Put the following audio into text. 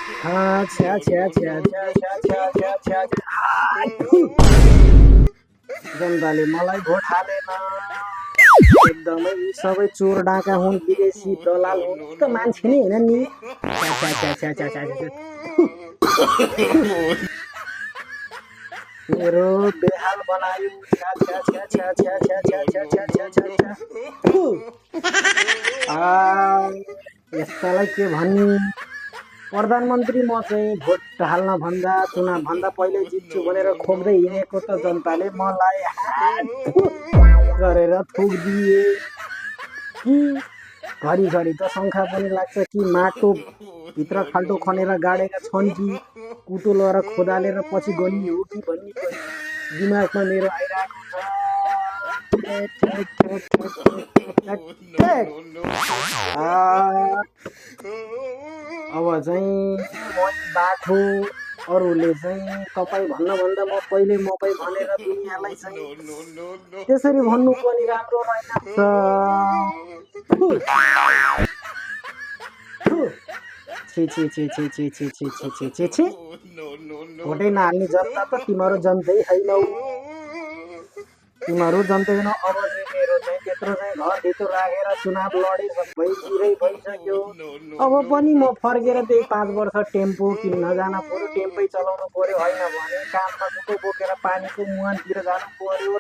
छ्या छ्या छ्या छ्या छ्या छ्या छ्या छ्या छ्या। जनताले मलाई भोट हालेन। एकदमै यी सबै चोर डाका हुन्, विदेशी दलाल हुन्, त मान्छे नै होइन नि। छ्या छ्या छ्या छ्या छ्या छ्या छ्या। मेरो बेहाल बनायो। छ्या छ्या छ्या छ्या छ्या छ्या छ्या छ्या छ्या छ्या छ्या छ्या। यस्तालाई के भन्नु। प्रधानमन्त्री म चाहिँ भोट हाल्न भन्दा चुनाव भन्दा पहिल्यै जित्छु भनेर खोक्दै हिँडेको त जनताले मलाई गरेर थुकिदिए कि घरिघरि त शङ्का पनि लाग्छ कि माटो भित्र खाल्टो खनेर गाडेका छन् कि कुटो लगाएर खोदालेर पछि गनी हो कि भन्ने दिमागमा मेरो आइरहेको छ। अब चाहिँ म बाठो अरूले चाहिँ तपाईँ भन्दा म पहिले मकै भनेर दुनियाँलाई चाहिँ त्यसरी भन्नु पनि राम्रो रहेछ। छि छि छि छि छि छि छि छि छि छि छि। भोटै नहाल्ने जनता त तिमीहरू जनतै छैनौ। तिमीहरू जनतै छैनौ। अब चाहिँ मेरो चाहिँ त्यत्रो चाहिँ घरभित्र राखेर चुनाव लडे सबै चिरै भइसक्यो। अब पनि म फर्केर त्यही 5 वर्ष टेम्पो किन्न जान पर्यो, टेम्पै चलाउनु पर्यो, होइन भने कानमा कुटो बोकेर पानीको मुहानतिर जानु पर्यो।